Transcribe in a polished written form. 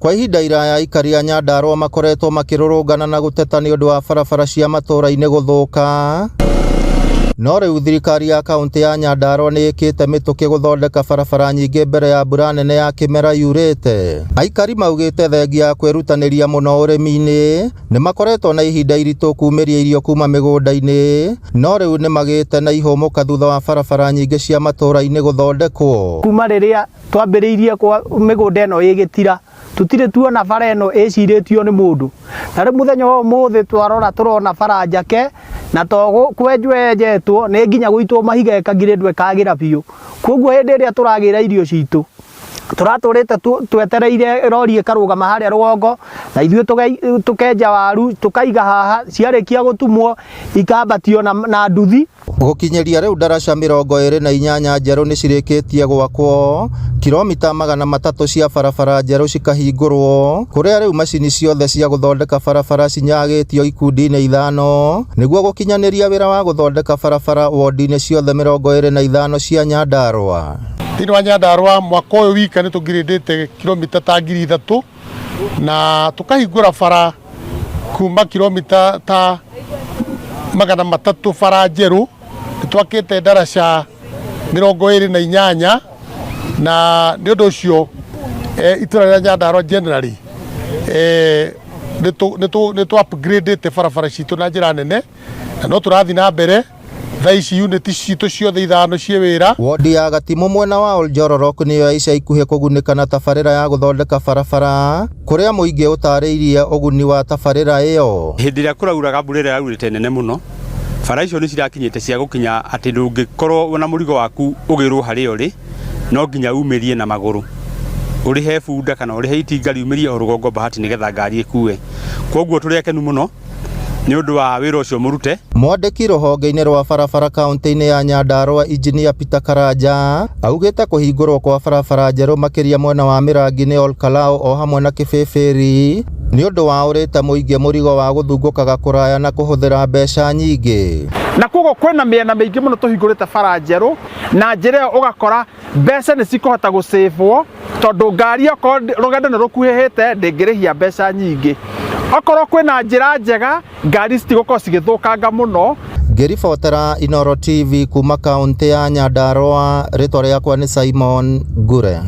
Kwa ihinda iraya aikari a Nyandarua makoretwo makĩrũrũngana na gũteta nĩ ũndũ wa barabara cia matũũra-inĩ gũthũka. No rĩu thirikari ya kaũntĩ ya Nyandarua nĩ ĩkĩte mĩtũkĩ gũthondeka barabara nyingĩ mbere ya mbura nene ya kĩmera yurĩte. Aikari maugĩte thengia ya kwĩrutanĩria mũno ũrĩmi-inĩ nĩ makoretwo na ihinda iritũ kumĩria irio kuma mĩgũnda-inĩ, no rĩu nĩ magĩte na ihũmũka thutha wa barabara nyingĩ cia matũũra-inĩ gũthondekwo. Kuma rĩrĩa twambĩrĩirie kwa mĩgũnda ĩno ĩgĩtira tũtirĩ tuona bara ĩno ĩcirĩtio nĩ mũndũ na rĩu mũthenya wa ũmũthĩ twarora tũrona bara njake na to kwenjwo yenjetwo nĩ nginya gũitwo mahiga ĩkagirĩndwo ĩkagĩra biũ. Koguo hĩndĩ ĩrĩa tũragĩra irio citũ tũratũrĩte twetereire rori ĩkarũgama harĩa rũgongo na ithuĩ tũkenja waru tũkaiga haha, ciarĩkia gũtumwo ikambatio na nduthi. Gũkinyĩria rĩu ndaraca 28 njerũ nĩ cirĩkĩtie gwakwo, kilomita 300 cia barabara njerũ cikahingũrwo, kũrĩa rĩu macini ciothe cia gũthondeka barabara cinyagĩtio ikundi-inĩ ithano nĩguo gũkinyanĩria wĩra wa gũthondeka barabara wondi-inĩ ciothe 25 cia Nyandarua. Thĩinĩ wa Nyandarua mwaka ũyũ wika nĩ tũngirĩndĩte kilomita ta 3000 na tũkahingũra bara kuma kilomita ta 300 bara njerũ. Nĩ twakĩte ndaraca 28 na nĩ ũndũ ũcio itũra rĩa Nyandarua generally nĩ tũ upgradĩte barabara citũ na njĩra nene na no tũrathiĩ na mbere. Thaa ici unit citũ ciothe ithano ciĩ wĩra. Wondi ya Gatimũ mwena wa Oljororok nĩyo ya ica ikuhĩ kũgunĩka na tabarĩra ya gũthondeka barabara, kũrĩa mũingĩ ũtarĩirie ũguni wa tabarĩra ĩyo. Hĩndĩ ĩrĩa kũrauraga mbura ĩrĩa yaurĩte nene mũno, bara icio nĩ cirakinyĩte cia gũkinya atĩ ndũngĩkorwo na mũrigo waku ũgĩrwo harĩa ũrĩ, no nginya umĩrie na magũrũ, ũrĩhe bunda kana ũrĩhe itinga riumĩrie o rũgongo Bahati nĩgetha ngari ĩkue. Kwoguo tũrĩ akenu mũno nĩ ũndũ wa wĩra ũcio mũrute. Mwandĩki rũhonge-inĩ rwa barabara kaunti-inĩ ya Nyandarua Injinia Peter Karanja augĩte kũhingũrwo kwa barabara njerũ makĩria mwena wa Mĩrangi-inĩ Olkalau o hamwe na Kĩbĩbĩri nĩ ũndũ wa ũrĩte mũingĩ mũrigo wa gũthungũkaga kũraya na kũhũthĩra mbeca nyingĩ. Na koguo kwĩna mĩena mĩingĩ mũno tũhingũrĩte bara njerũ, na njĩra ĩyo ũgakora mbeca nĩ cikũhota gũcĩbwo tondũ ngari okorwo rũgendo nĩ rũkuhĩhĩte ndĩngĩrĩhia mbeca nyingĩ. Okorwo kwĩna njĩra njega ngari citigũkorwo cigĩthũkanga mũno. Ngĩribotera Inooro TV kuma kaũntĩ ya Nyandarua, rĩtwa rĩakwa nĩ Simon Ngure.